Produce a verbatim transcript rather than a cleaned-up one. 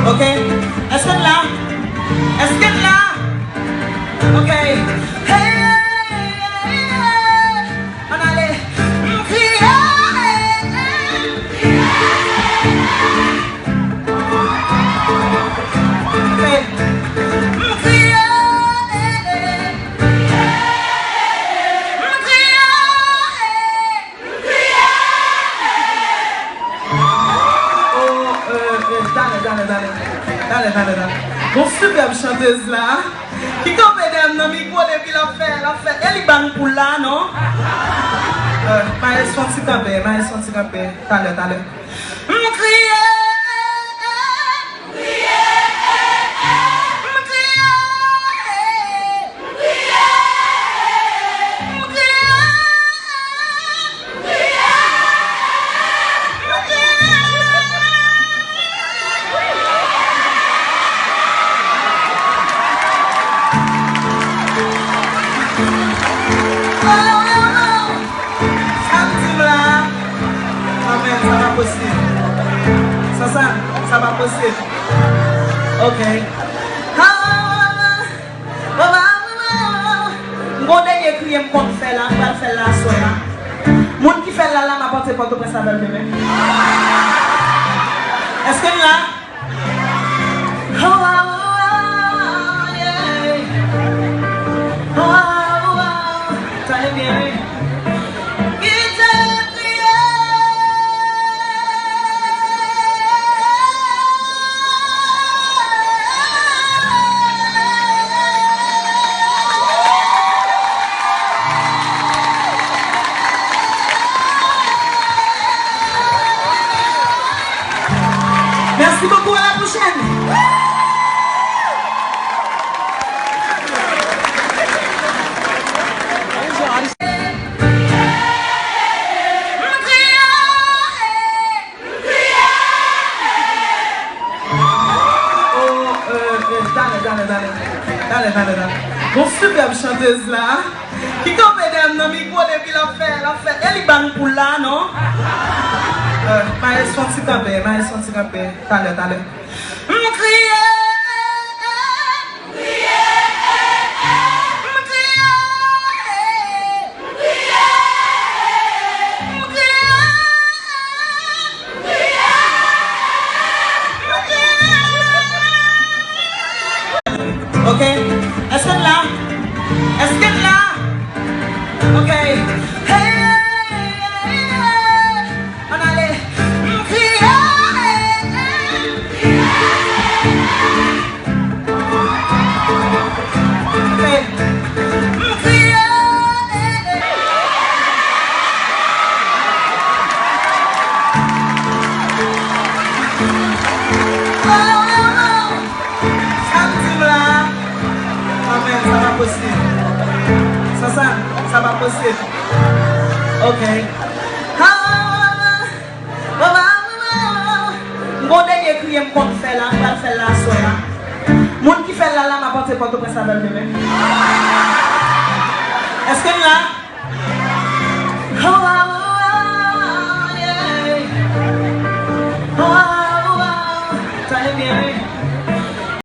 Ok. Èske n la? Èske n la? Ok. Hey, hey, hey, hey. Ann ale. M kriye. Hey. M kriye. M kriye. Oh, euh, euh, talè, talè, talè. Talè, talè, talè. Gon sipèb chantèz la, ki kanpe dèyè m nan mikwo depi l ap fè, l ap fè. E li ban poul la, non? Euh, maestro, ti kanpe, maestro, ti kanpe. Talè, talè. M kriye. Sa m di w la? Amèn, sa pa posib. Sa, sa, sa pa posib. Ok. M gon dènye kriye m konn fè la, m pral fè l la aswè a. Moun ki fè l la, la, m ap antre Pòtoprens avè l demen. Èske n la? Oh, oh, oh, yeah. Oh, oh, oh. Tande byen, wi. Kite kriye. Merci beaucoup, à la prochaine. Oh, euh, euh, talè, talè, talè. Talè, talè, talè. Gon sipèb chantèz la, ki kanpe dèyè m nan mikwo depi l ap fè, l ap fè. E li ban poul la, non? Euh, maestro, ti kanpe, maestro, ti kanpe. Talè, talè. M kriye. Ok. Èske n la? Èske n la? Ok. Hey, hey, hey, hey. Ann ale. M kriye. Sa m di w la? Amèn, sa pa posib. Sa, sa, sa pa posib. Ok. M gon dènye kriye m konn fè la, m pral fè l la aswè a. Moun ki fè l la, la, m ap antre Pòtoprens avè l demen. Èske n la?